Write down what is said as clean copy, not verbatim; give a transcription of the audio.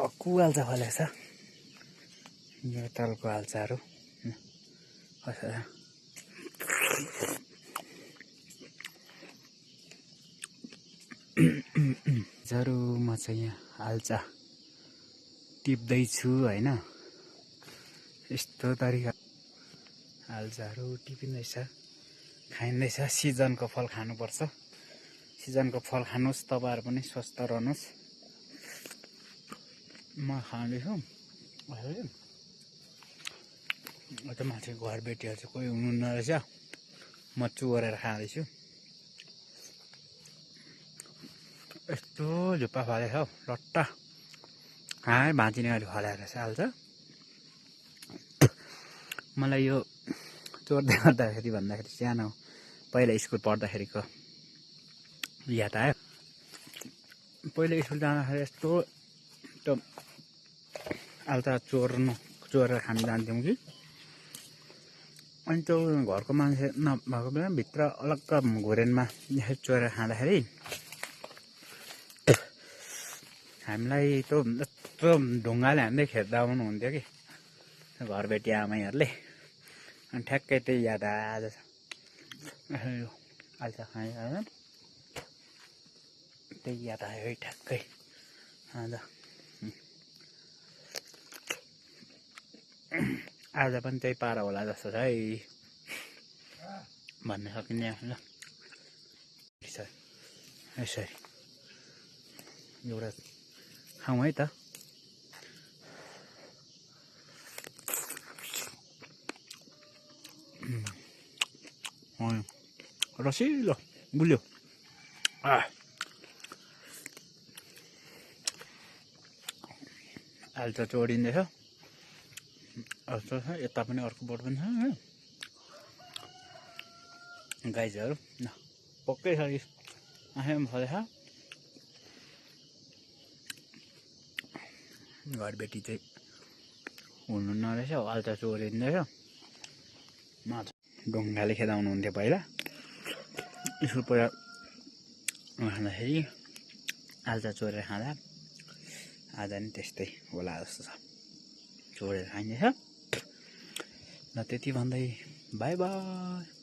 भक्कु आल्चा फलेको छ यो तलको आल्चाहरू जरुमा चाहिँ यहाँ आल्चा टिप्दैछु हैन यस्तो तरिका आल्चाहरू टिपिँदैछ खाइँदैछ सिजनको फल खानुपर्छ सिजनको फल खानुस् तपाईहरु पनि स्वस्थ रहनुस् म खाँदैछु अझ माथि घर बेटीहरु चाहिँ कोही हुनुहुन्न रहेछ म चोरेर खाँदैछु यस्तो झुप्पा फलेछ हौ लट्टा खाए भाँचिने गरी फलेको रहेछ हाल्छ मलाई यो चोर्दै गर्दाखेरि भन्दाखेरि सानो पहिला स्कुल पढ्दाखेरिको याद आयो पहिला स्कुल जाँदाखेरि यस्तो आल्चा चोरेर खान जान्थ्यौँ कि अनि त्यो घरको मान्छे नभएको बेला भित्र अलग्ग घोरेनमा चोरेर खाँदाखेरि हामीलाई त्यो यस्तो ढुङ्गाले हान्दै खेद्दा हुनुहुन्थ्यो कि घर बेटी आमाईहरूले अनि ठ्याक्कै त्यही याद आज आल्चा खाएँ त्यही याद आयो है ठ्याक्कै आज आज पनि त्यही पारा होला जस्तो छ है भन्न सकिने ल यसरी एउटा खाउँ है त रसिलो गुलियो आल्चा चोडिँदैछ यता पनि अर्को बोट पनि छ गाइजहरू पक्कै छ आफैमा फलेछ घर बेटी चाहिँ हुनुहुन्न रहेछ आल्चा चोरिँदैछ ढुङ्गाले खेदाउनुहुन्थ्यो पहिला स्कुल पहिला खाँदाखेरि आल्चा चोरेर खाँदा आज नि त्यस्तै होला जस्तो छ चोरेर खाइँदैछ ल त्यति भन्दै बाई बाई